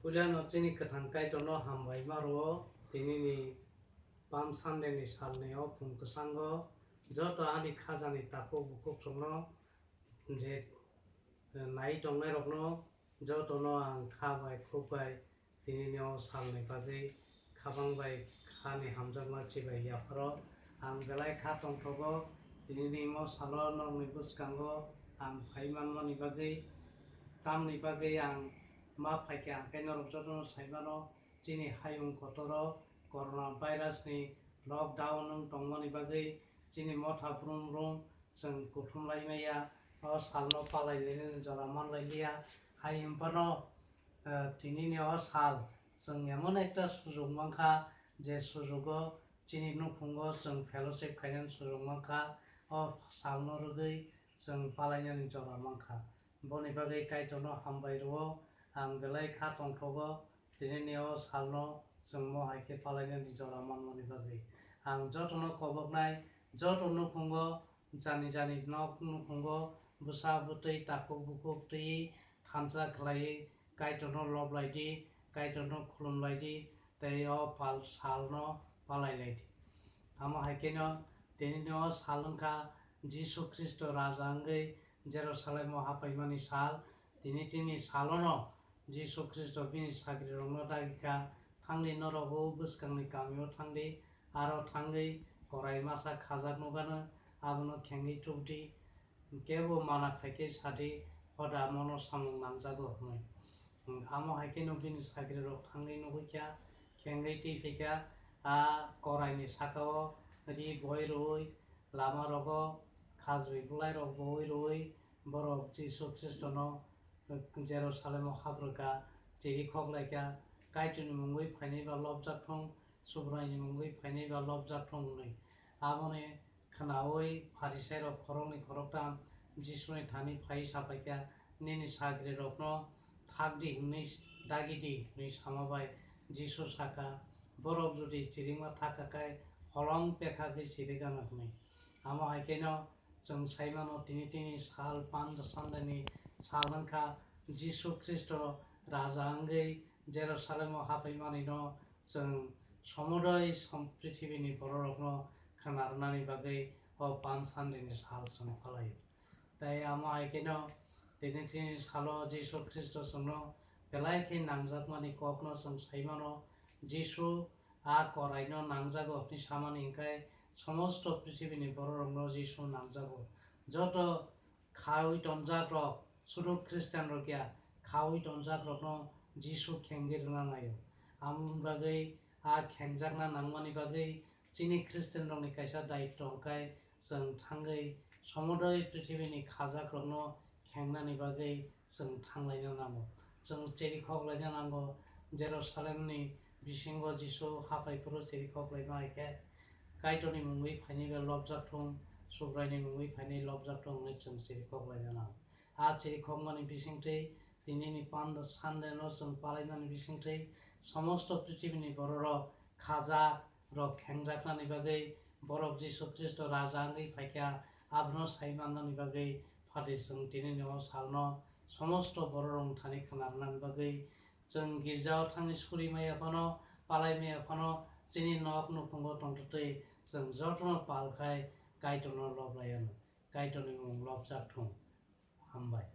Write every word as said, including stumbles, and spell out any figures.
Puilano chini kwthang Kaitorno hambai ma rwo, tinini Palm Sunday ni salni o phung kwchango joto ani khajani takhuk bukhuk chwngno je nai tongnairokno jotono ang kha bai khuk bai tinini o salni bagwi khabang bai khani hamjakma chibai yapharo ang belai kha tongthogo. Tinini o salo nokni bwskango ang phai manmani bagwi, tamni bagwi ang ma phaikha hwnkhe norok jotono sai mano, chini hayung kotoro corona virus ni lockdown wng tongmani bagwi chini motha brum brum chwng kuthum lai maya, o salno palai lainani jora man lai liya. Hai hwnphano, eh, tinini o sal chwng emon ekta sujuk mankha, je sujugo chini nukhungo chwng fellowship khainani sujuk mankha, o salno rwgwi chwng palainani jora mankha. Boni bagwi Kaitorno hambai rwo, ang belai kha tongthogo, tinini o salno chwng mo hai khe palainani jora manmani bagwi. Ang jotono koboknai, joto nukhungo, jani jani nok nukhungo, bwsa bwtwi, takhuk bukhuk twiwi thansa khlaiwi Kaitorno lob lai di, Kaitorno khulum lai di, tei o pal salno palai lai di. Amo hai kheno tinini o sal wngkha Jisu Khristo Raja wngwi Jerusalem o hapaimani sal. Tini tini salono Jisu Khristo bini sagrirokno dagi kha, "Thangdi norok o bwskangni kamio thangdi, aro thangwi korai masa khajak nukgano, abono khengwi tubdi." Kebo mana khai khe sadi, hoda mono samung nangjago hwnwi. Amo hai kheno bini sagrirok thangwi nugwi kha, khengwi twi phi kha, a koraini saka-o ri boi rwui, lama rogo khajui bwlai rok boi rwui, borok Jisu Khristono Jerusalem o habrwkha, chiri khok lai kha, Kaitorni mungwi phainai ba lobjak thung, Subraini mungwi phainai ba lobjak thung hwnwi. Aboni khnaui Pharisairok khoroknwi khoroktham Jisuni thani phaiwi sa phai kha, "Nini sagrirokno thak di hwnwi dagi di," hwnwi sama bai Jisu sa kha, "Borok jodi chirima thak kha khe holong pekha khe chirigana," hwnwi. Amo hai kheno chwng sai mano tini tini sal Palm Sunday ni sal wngkha Jisu Khristo Raja wngwi Jerusalem o hapai manwi no chwng somodoi som-, prithibini bororokno khna rwnani bagwi o Palm Sunday ni sal chwng phalai. Tei amo hai kheno tini tini salo Jisu Khristo chwngno belai khe nangjakmani kokno chwng sai mano. Jisu a koraino nangjago hwnwi samani hwnkhe somosto prithibini bororokno Jisu nangjago. Joto khaui tonjak rok, sudu Christian rok ya, khaui tonjak rokno Jisu khengwi rwna naio. Amoni bagwi a khengjakna nangmani bagwi chini Christian rokni kaisa daitto hwnkhe chwng thangwi somodoi prithibini khajak rokno khengnani bagwi chwng thanglaina nango. Chwng cheri khoklaina nango. Jerusalemni bisingo Jisu haphai phuru cheri khoklaima hai khe Kaitorni mungwi phainai ba lobjak thung, Subraini mungwi phainai lobjak thung hwnwi chwng chiri khoklaina nango. A chiri khokmani bisingtwi tinini Palm Sunday no chwng palaimani bisingtwi somosto prithibini bororok khajak rok khengjaknani bagwi borok Jisu Khristo Raja wngwi phaikha, abono sai mannani bagwi phatwi chwng tinini o salno somosto bororokni thani khna rwnani bagwi chwng girjao thangwi suri maya phano, palai maya phano, chini nok nukhungo tongtwtwi chwng jotono pal khai Kaitorno lob lai anw. Kaitorni mung lobjak thung. Hambai.